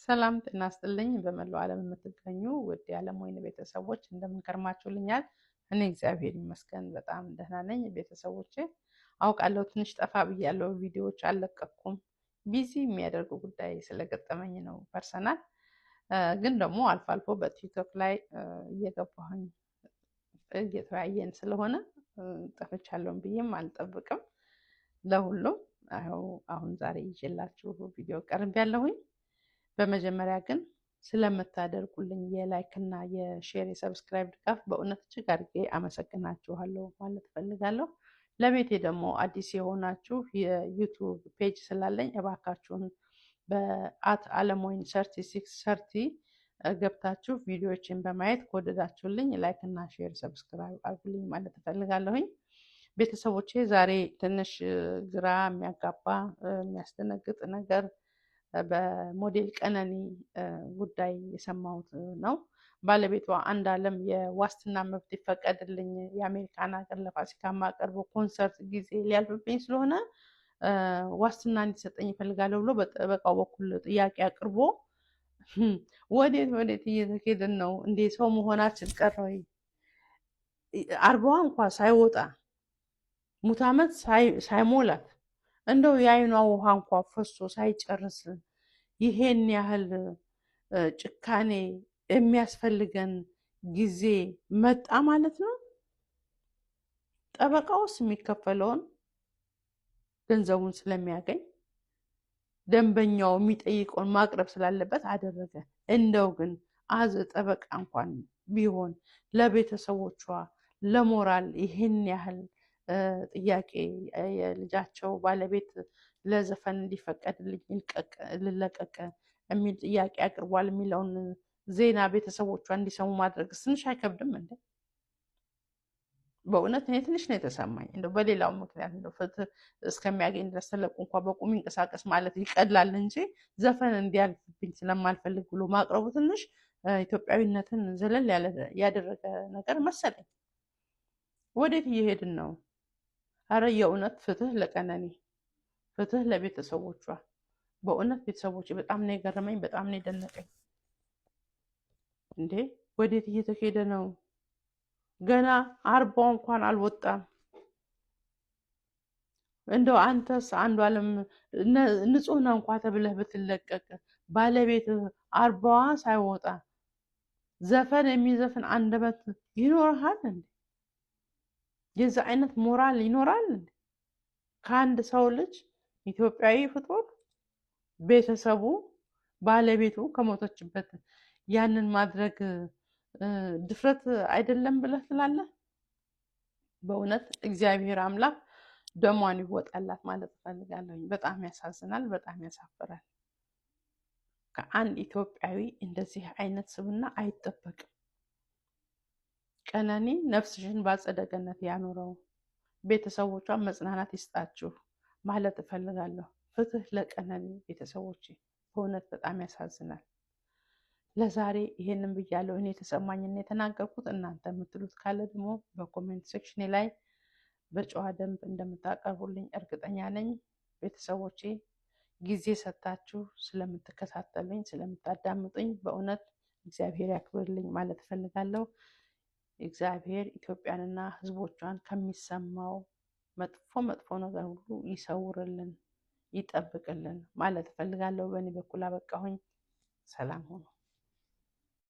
ሰላም ጤና ይስጥልኝ። በመላው ዓለም የምትገኙ ውድ የዓለም ወይን ቤተሰቦች እንደምን ከርማችሁልኛል? እኔ እግዚአብሔር ይመስገን በጣም ደህና ነኝ። ቤተሰቦቼ አውቃለሁ ትንሽ ጠፋ ብያለሁ፣ ቪዲዮዎች አልለቀኩም። Busy የሚያደርጉ ጉዳይ ስለገጠመኝ ነው personal። ግን ደግሞ አልፎ አልፎ በቲክቶክ ላይ እየገባሁኝ እየተወያየን ስለሆነ ጠፍቻለሁም ብዬም አልጠብቅም። ለሁሉም አሁን ዛሬ ይዤላችሁ ቪዲዮ ቀርቤያለሁኝ። በመጀመሪያ ግን ስለምታደርጉልኝ የ like እና የ share የ subscribe ድጋፍ በእውነት እጅግ አድርጌ አመሰግናችኋለሁ ማለት እፈልጋለሁ። ለቤቴ ደግሞ አዲስ የሆናችሁ የ YouTube page ስላለኝ እባካችሁን በ @አለምወይን3630 ገብታችሁ ቪዲዮዎችን በማየት ከወደዳችሁልኝ like እና share subscribe አድርጉልኝ ማለት እፈልጋለሁኝ። ቤተሰቦቼ ዛሬ ትንሽ ግራ የሚያጋባ የሚያስደነግጥ ነገር በሞዴል ቀነኒ ጉዳይ የሰማሁት ነው። ባለቤቷ አንዱዓለም የዋስትና መብት ይፈቀድልኝ፣ የአሜሪካን ሀገር ለፋሲካ ማቀርበው ኮንሰርት ጊዜ ሊያልፍብኝ ስለሆነ ዋስትና እንዲሰጠኝ እፈልጋለሁ ብሎ በጠበቃው በኩል ጥያቄ አቅርቦ ወዴት ወዴት እየተኬድን ነው እንዴ? ሰው መሆናችን ቀረ ወይ? 40ዋ እንኳ ሳይወጣ ሙት ዓመት ሳይሞላት እንደው የአይኗ ውሃ እንኳ ፈሶ ሳይጨርስ ይሄን ያህል ጭካኔ የሚያስፈልገን ጊዜ መጣ ማለት ነው። ጠበቃውስ የሚከፈለውን ገንዘቡን ስለሚያገኝ ደንበኛው የሚጠይቀውን ማቅረብ ስላለበት አደረገ። እንደው ግን as ጠበቃ እንኳን ቢሆን ለቤተሰቦቿ ለሞራል ይህን ያህል ጥያቄ የልጃቸው ባለቤት ለዘፈን እንዲፈቀድልኝ ልለቀቅ የሚል ጥያቄ አቅርቧል የሚለውን ዜና ቤተሰቦቿ እንዲሰሙ ማድረግ ትንሽ አይከብድም እንዴ? በእውነት እኔ ትንሽ ነው የተሰማኝ። እንደው በሌላው ምክንያት እንደው ፍትህ እስከሚያገኝ ድረስ ተለቁ እንኳ በቁም ይንቀሳቀስ ማለት ይቀላል እንጂ ዘፈን እንዲያልፍብኝ ስለማልፈልግ ብሎ ማቅረቡ ትንሽ ኢትዮጵያዊነትን ዘለል ያደረገ ነገር መሰለኝ። ወዴት እየሄድን ነው? አረ የእውነት ፍትህ ለቀነኒ፣ ፍትህ ለቤተሰቦቿ። በእውነት ቤተሰቦች በጣም ነው የገረመኝ፣ በጣም ነው የደነቀኝ። እንዴ ወዴት እየተሄደ ነው? ገና 40ው እንኳን አልወጣም። እንደው አንተስ አንዱዓለም ንጹህ ነህ እንኳ ተብለህ ብትለቀቅ ባለቤት 40ዋ ሳይወጣ ዘፈን የሚዘፍን አንደበት ይኖርሃል እንዴ? የዛ አይነት ሞራል ይኖራል እንዴ? ከአንድ ሰው ልጅ ኢትዮጵያዊ ፍጡር ቤተሰቡ ባለቤቱ ከሞተችበት ያንን ማድረግ ድፍረት አይደለም ብለህ ትላለህ? በእውነት እግዚአብሔር አምላክ ደሟን ይወጣላት ማለት እፈልጋለሁ። በጣም ያሳዝናል፣ በጣም ያሳፍራል። ከአንድ ኢትዮጵያዊ እንደዚህ አይነት ስብዕና አይጠበቅም። ቀነኒ ነፍስሽን በአጸደ ገነት ያኑረው፣ ቤተሰቦቿን መጽናናት ይስጣችሁ ማለት እፈልጋለሁ። ፍትህ ለቀነኒ ቤተሰቦቼ፣ በእውነት በጣም ያሳዝናል። ለዛሬ ይሄንን ብያለሁ። እኔ የተሰማኝና የተናገርኩት እናንተ የምትሉት ካለ ደግሞ በ comment section ላይ በጨዋ ደንብ እንደምታቀርቡልኝ እርግጠኛ ነኝ። ቤተሰቦቼ ጊዜ ሰጥታችሁ ስለምትከታተሉኝ ስለምታዳምጡኝ በእውነት እግዚአብሔር ያክብርልኝ ማለት እፈልጋለሁ። እግዚአብሔር ኢትዮጵያንና ሕዝቦቿን ከሚሰማው መጥፎ መጥፎ ነገር ሁሉ ይሰውርልን፣ ይጠብቅልን ማለት እፈልጋለሁ። በእኔ በኩል አበቃሁኝ። ሰላም ሁኑ።